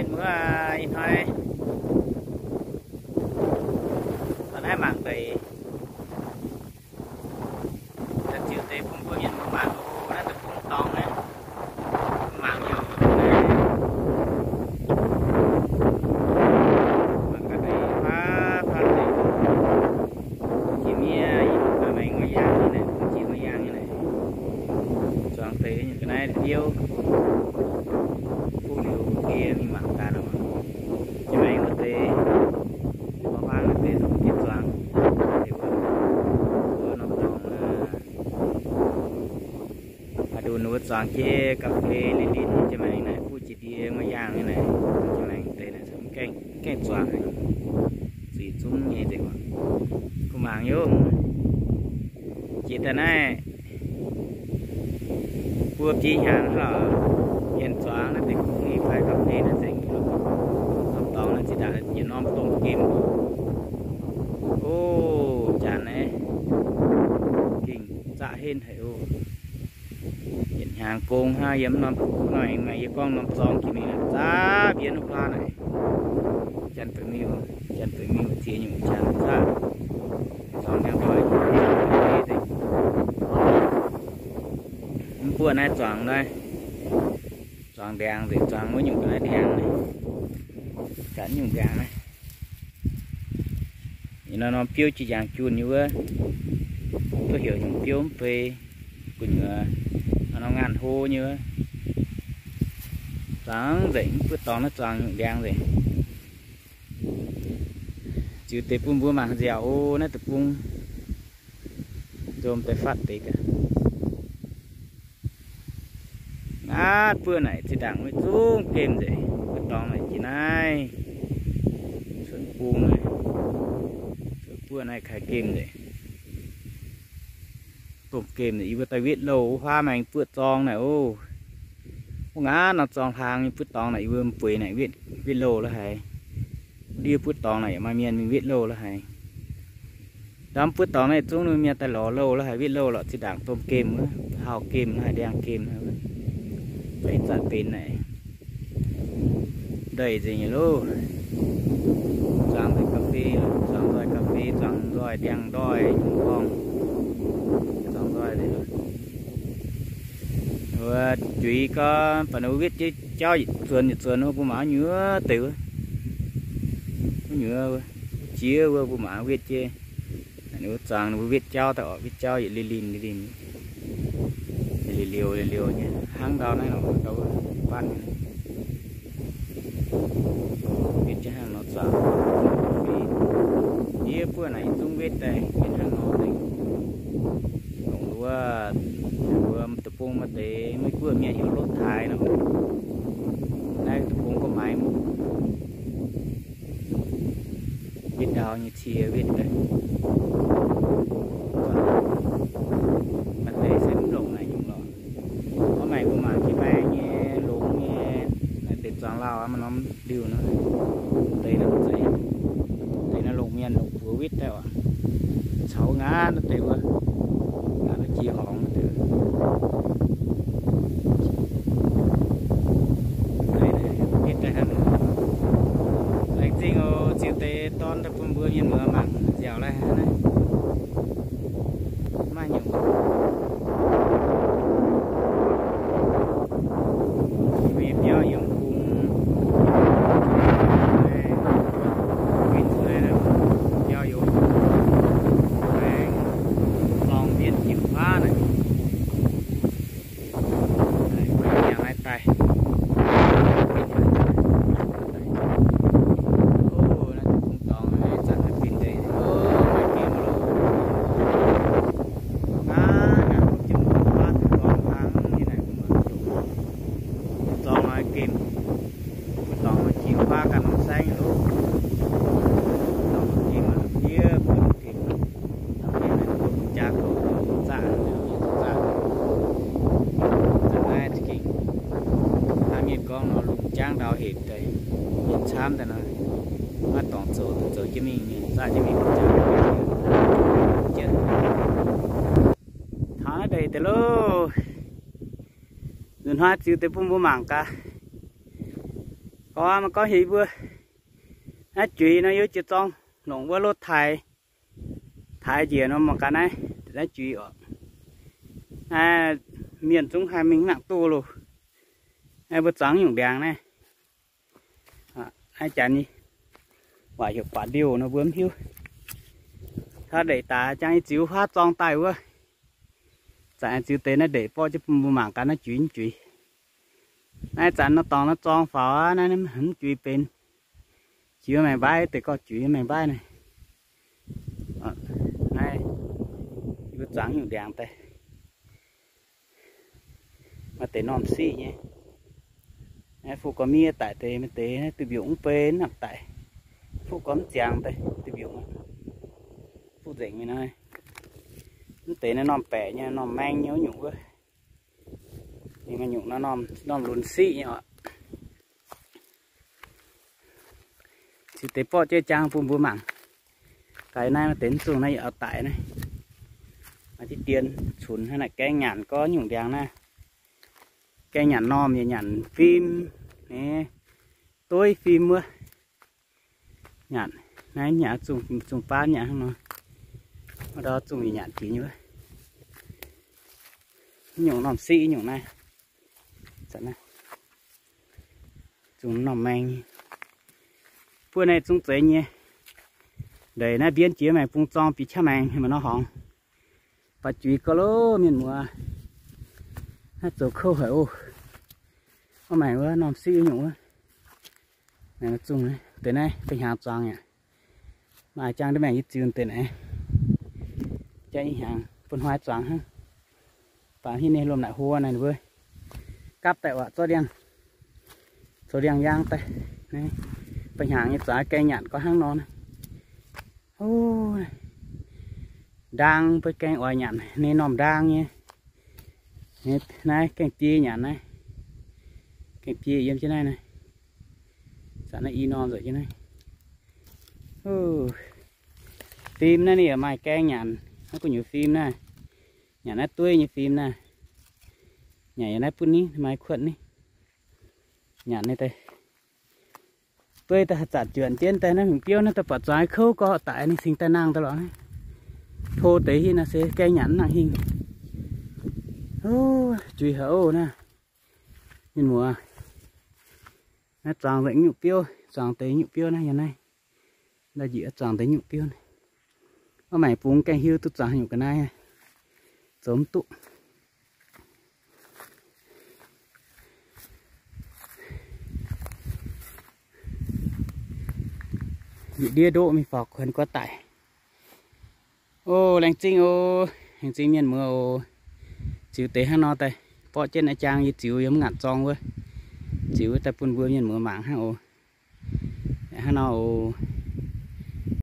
Mienh muoz ih hnoi, ih hnoi mangc deix, ziux deix bun mbuo mienh muoz mangc oc. Naaiv deic-bung dorngx naaiv, mangc yaac mangc ga'naaiv faaux faaux deix, jiex miev, maengx wuov yaangh nyei naaic, jiex wuov yaangh nyei naaic, zuangx deix nyungc ga'naaiv biouv, kuv liuz ndie mingh mangc gaax oc. Jiex maengx wuov deix, gorngv hmuangv wuov deix zungv jiex zuangx, wuov norm dorngx, aa, ndongc wuov zuangx jiex ga'fei lin-lin, jiex maengx naaic kuv jiex ndie wuov yaangh nyei naaic, jiex maengx deix naaic mv gaengh zuangx, zuiz zungv nyei nzengc. Kuv mangc yaac jiex daaih naaiv buo biei hnyangx lorqc, yienh zuangx naaiv deix ga'fei fai ga'fei naaiv nzengc. Norm dorngx naaiv zinh ndaangc yietc norm domh gemh. O, janx naaiv gengh zaqv henv haic oc. Yietc hnyangx gong hnangv yiem norm, norm maengx yie gorngv norm zorng jiex mingh zaqv mbienv wuov hlaax naaic. Janx-Beic Miuh, Janx-Beic Miuh ziex nyungc janx zaqv, zuangx ndiangx ndoih nzengc. Mv buoqv naaiv zuangx naaiv, zuangx ndiangx nzengc, zuangx wuov nyungc ga'naaiv ndiangx naaiv, ga'naaiv nyungc ndiangx naaiv. Ih norm biouv jiex njangc junh nyei wuov, duqv heuc nyungc biouv mv bei, gu'nyuoz norm ngaanh hlo nyei wuov, zuangx nzengc, mv buoqv dorngx naaiv zuangx nyungc ndiangx nzengc. Ziux deix bun mbuo mangc nziaauc oc. Naaiv deic-bung nzomh deix fatv deix gaax. Ngaatv buoqv naaic zinh ndaangc maiv zungv gemh nzengc. Mbuo dorngx naaic jiex naaiv, cuotv bung naaic, cuotv buoqv naaic kaaix gemh nzengc. Domh gemh nzengc, yie mbuo daaih wetv louh wuov huaav maengx buoqv zorng naaic oc. Wuov ngaatv norm zorng hlang nyei buoqv dorngx naaic yie mbuo mv bueix naaic wetv, wetv louh la'haiz. Ndiev buoqv dorngx naaic yaac maaih mienh mingh wetv louh la'haiz. Ndorm buoqv dorngx naaiv zungv mienh daaih lorz louh la'haiz wetv louh lorqc, zinh ndaangc domh gemh wuov, hauh gemh la'haiz ndiangx gemh, fai zanc benx naaic ndeic nzengc nyei loh. Zuangx nzoih ga'fei, zuangx nzoih ga'fei, zuangx nzoih ndiangx ndoih, nyungc gorngv zuangx nzoih nzengc. Wuov juiz gorngv baac ninh mbuo wetv jienv jauv yietc zuonx yietc zuonx wuov, mbuo mangc nyuoz deix wuov, nyuoz wuov, jiex wuov mbuo mangc wetv jienv. Ninh mbuo zuangx ninh mbuo wetv jauv daaih oc, wetv jauv yietc lin-lin lin-lin, liuz liuz liuz nyei hnangv ndau naaiv nor, ndau wuov banv nyei. Wetv jienv hnangv nor zuangx. Yie buoqv naaic yie zungv wetv daaih benx hnangv nor nzengc. Longc wuov, wuov deic-bung maaih deix, maiv buoqv mienh heuc lotv taaix nor. Naaiv deic-bung gorngv maaiz muoc. Wetv ndau nyei cie wetv daaih. Maaih deix se mv longc naaic nyungc lorqc. Gorngv maengx mbuo mangc jiex maengx nyei, longx nyei, naaiv deix zuangx lauh maaih norm liuh nor, deix naaiv zeiz, deix naaiv longc mienh longc buoz wetv daaih oc. Caux ngaatv naaiv deix wuov, ngaatv naaiv jiex horngz deix. Wetv daaih hnangv nor. Laengz zingh oc, ziux deix dorn daaih bun mbuo mienh muoz mangc nziaauc laih hnangv naaiv. Maaih nyungc mbuo nyei biauv yiem bung, win naaiv biauv yiem, aengx lorngh mbienv jiu huaav naaic. Naaiv daaih, o, naaiv deix bung dorngx naaiv zanc naaiv fin deix, o, maaih gemh loh. Naaiv, naaiv, mbuo jiem huaav dorngx hlang nyei naaic, mbuo mangc, zorngx maaih gemh. Mbuo dorngx maaih jiex huaav ganh norm saengv loh. Dorngx maaih gemh aqv, fiev buonc gemh. Jaa goux zaqv, zaqv. Zanc naaiv za'gengh hnangv mienh gorngv nor, lungh jangv ndau hepc daaih, mienh camv daaih nor, maiv dorngx zoux, zoux jienv mingh, mienh zaqv jienv mingh, jangv jienv. Taux naaiv deix deix loh. Nzunc hnoi ziux deix bun mbuo mangc gaax. Gorngv maiv gorngv heuc yie mbuo naaiv juiz nor, yie jiex zorng longc wuov lotv taaix, taaix njiec nor mangc gaax naaiv, naaiv juiz oc. Naaiv mienh zungv haih mingh nangc duqv loh. Naaiv mbuo zuangx nyungc ndiangx naaiv. Naaiv janx nyei waac heuc guaax ndiuh nor mbuo mv hiuv. Taux ndeic daaih jangx nyei ziux huaav zorng daaih wuov. Zanc ziux deix naaiv ndeic borqv jienv bun mbuo mangc gaax naaiv juiz mv juiz. Naaiv zanc nor dorngx nor zorng faaux aqv, naaiv mv juiz benx. Juiz maengx mbaiv, deix gorx juiz maengx mbaiv naaiv. Naaiv yie mbuo zuangx nyungc ndiangx daaih. Maaih deix normh siqv nyei. Naaiv fuqv gorx miev daic deix, maaih deix naaiv duih mbiungc mv bei mv nangc daic. Fuqv gorx mv ziangx daaih duih mbiungc aqv. Fuqv nzengc mingh naaiv. Mv deix naaiv normh baeqc nyei, normh maeng nyei wuov nyungc wuov. Ninh maaih nyungc naaiv normh lunx siqv nyei oc. Ziux deix borqv jienv jangx bun mbuo mangc. Gaax naaiv maaih deix mv zungh naaiv yaac oix daic naaiv. Maaih diqv dien cunx hnangv naaic, gaeng nyanc gorngv nyungc ndiangx naaiv. Gaeng nyanc normh yaac nyanc fim, dueiv fim wuov. Nyanc naaiv nyanc zungh, zungh baav nyanc hnangv nor. Ndau zungh yaac nyanc jiex nyei wuov. Nyungc normh siqv nyungc naaiv. Zungh normh maeng. Buov naaiv zungv zeiz nyei. Ndeic naaiv mbienv jiex maengx bung zorng bieqc qaqv maengx haaix maaih nor horngz. Baac juiz gauh loh mienh muoz. Naaiv zoux kouv haic oc. Orv maengx wuov normh siqv nyungc wuov. Zungh deix naaiv da'hnyangx zuangx aqv. Maaih jangx deix maengx yie ziux deix naaiv. Jangx ih hnyangx bun hnoi zuangx hnangv. Baac hitv ninh lomh naaic hlo naaic ninh mbuo gapv daaih oc, zorqv liangx, zoux liangx yaang daaih. Ba'hnyangx nyei zuangx gaeng nyanc gorngv hnangv nor naaiv. Ndaang mbuo gaeng oix nyanc, ninh normh ndaang nyei. Naaiv gaeng biei nyanc naaiv. Gaeng biei yiem jienv naaiv naaiv. Zanc naaiv i norm nzengc jienv naaiv. Fim naaiv ninh yaac maaih gaeng nyanc, naaiv gu'nyuoz fim naaiv. Nyanc naaiv dueiv nyei fim naaiv. Nyanc yaac naaiv butv nitv, maaih kuotv nitv. Nyanc naaiv daaih. Dueiv daaih zanc juonc jienv daaih naaiv hmz biouv naaiv daaih buatc zuangx kouv gorqv daic ninh cingx daaih nangh daaih lorqc. To deix hitv naaiv se gaeng nyanc mv nangc hingh. Juiz haic oc naaiv. Mienh muoz, naaiv zuangx nzengc nyungc biouv, zuangx deix nyungc biouv naaiv yiem naaiv. Ndau njiec zuangx deix nyungc biouv naaiv. Orv maengx bungx gaengh hiuv duqv zuangx nyungc ga'naaiv, zoux mv duqv. Yietc ndiev ndoqv mingh faaux kuonx guov daic. O, laengz zingh o, laengz zingh mienh muoz o. Ziux deix hnangv nor daaih, borqv jienv a'jang yie ziux yiem mv ngaanc zorng wuov. Ziux wuov daaih bun mbuo mienh muoz mangc hnangv o. Hnangv nor o.